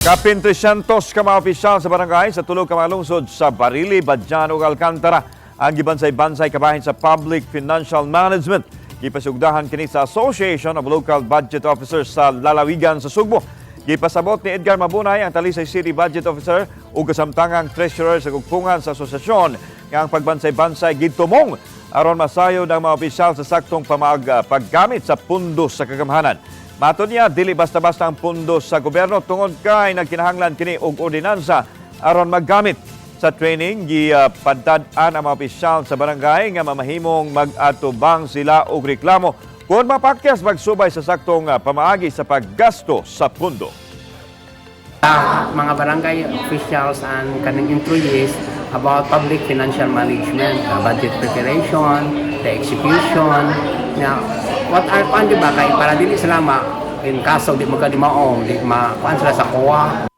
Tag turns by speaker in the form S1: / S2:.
S1: Kapin 300 ka mga opisyal sa barangay sa tulo ka mga lungsod sa Barili, Badian ug Alcantara ang gibansay-bansay kabahin sa Public Financial Management. Gipasugdahan kini sa Association of Local Budget Officers sa lalawigan sa Sugbo. Gipasabot ni Edgar Mabunay, ang Talisay City Budget Officer ug kasamtangang Treasurer sa gugpungan sa asosasyon, nga ang pagbansay-bansay gitumong aron masayod ang mga opisyal sa saktong paggamit sa pundo sa kagamhanan. Matod niya, dili basta-basta ang pundo sa gobyerno tungod kay nagkinahanglan kini og ordinansa aron maggamit. Sa training, gipadtad-an ang mga opisyal sa barangay nga mamahimong mag-atubang sila og reklamo kung mapakyas magsubay sa saktong pamaagi sa paggasto sa pundo.
S2: Mga barangay officials and kaning employees about public financial management, budget preparation, the execution. Now, what are kuan, di ba, kay para dili sila ma in kaso di magkadimao, di ma kuan sila sa COA.